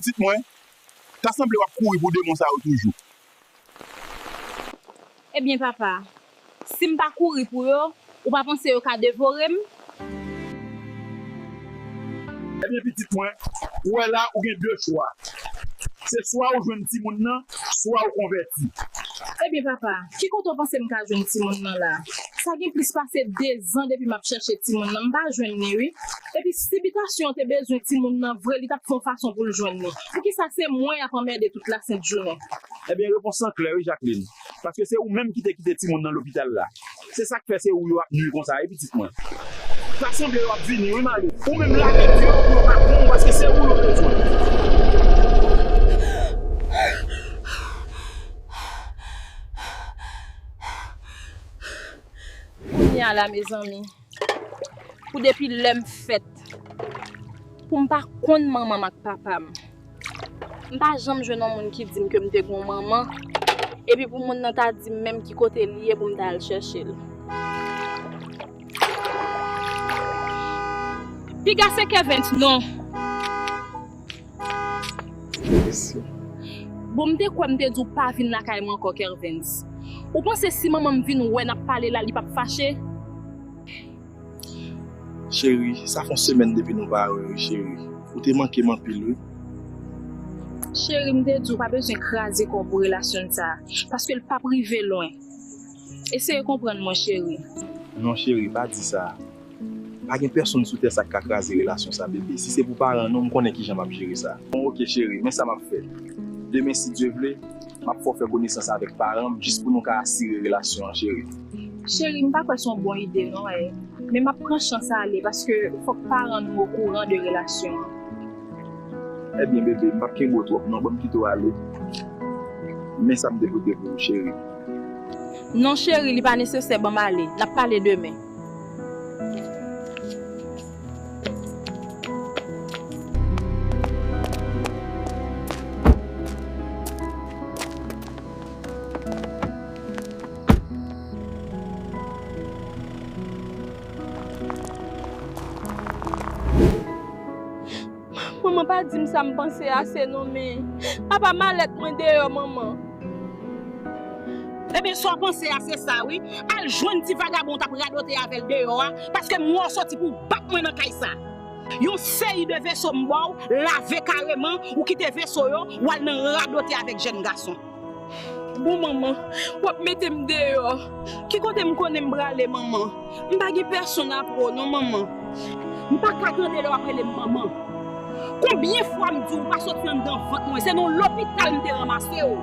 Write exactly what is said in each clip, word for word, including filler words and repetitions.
pitit mwen, ta sanble w ap kouri pou demon sa yo toujou. Ebyen, papa, si m pa kouri pou yo, ou pa panse yo ka devore m? Ebyen, pitit mwen, ou wè la, ou gen de chwa. Se swa ou jwenn timoun nan, swa ou konvèti. Ebyen, papa, ki kote w panse m ka jwenn timoun nan la? Sa gen plis pase dezan depi m ap chèche timoun nan, m pa jwenn li, wi. Epi, si bitasyon an te bezwen timoun nan vre, li t ap fè yon fason pou l jwenn li. Poukisa se mwen y ap anmède tout lasent jounen? Ebyen, repons lan klè, wi, Jacqueline. Paske se ou menm ki te kite timoun nan lopital la. Se sa k fè se ou yo ap nwi konsa, wi, pitit mwen. Ta sanble yo ap vini, wi, Mali. Ou menm lage pye yo pou yo pa pran w, paske se ou yo bezwen. Kounye a la, mezanmi, pou depi lè m fèt, pou m pa konn manman m ak papa m. M pa janm jwenn yon moun ki di m ke m te gen yon manman, epi pou moun nan ta di m menm ki kote li ye pou m ta al chèche l. Piga se Kervens, non. Bon, m te kwè m te di w pa vin lakay mwen ankò, Kervens. Ou panse si manman m vin wè n ap pale la, li p ap fache? Cheri, sa fè yon semèn depi nou pa wè, wi, cheri. Ou te manke m anpil, wi. Cheri, m te di w pa bezwen kraze kò w pou relasyon sa, paske l p ap rive lwen. Eseye konprann mwen, cheri. Non, cheri, pa di sa. Pa gen pèsonn sou tè sa k ka kraze relasyon sa, bebe. Si se pou paran nou, m konnen kijan m ap jere sa. Bon, oke, cheri, men sa m ap fè. Demen, si Dye vle, m ap fè w fè konesans avèk paran m, jis pou nou ka asire relasyon an, cheri. Cheri, m pa kwè se yon bon ide, non, eh. Men m ap pran chans ale, paske fòk paran nou okouran de relasyon an. Ebyen, bebe, m p ap kenbe w twòp, non, ban m kite w ale. Men sa m te pote pou ou, cheri. Non, cheri, li pa nesesè, ban m ale. N ap pale demen. Manman, pa di m sa m panse a, se non, men papa, malèt mwen deyò, manman. Ebyen, sa w panse a, se sa, wi. Al jwenn ti vagabon w t ap radote avè l deyò a, paske m wè w soti pou w bat mwen nan kay sa. Yon seri de veso m ba w, lave kareman, ou kite veso yo, w al nan radote avèk jèn gason. Bon, manman, w ap mete m deyò. Ki kote m konnen m prale, manman? M pa gen pèsonn apre w non, manman. M pa ka tande lè w ap rele m manman. Konbyen fwa m di w pa soti anndan vant mwen? Se nan lopital m te ranmase w.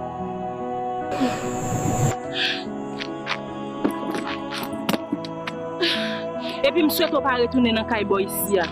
Epi m swete w pa retounen nan kay bò isi a.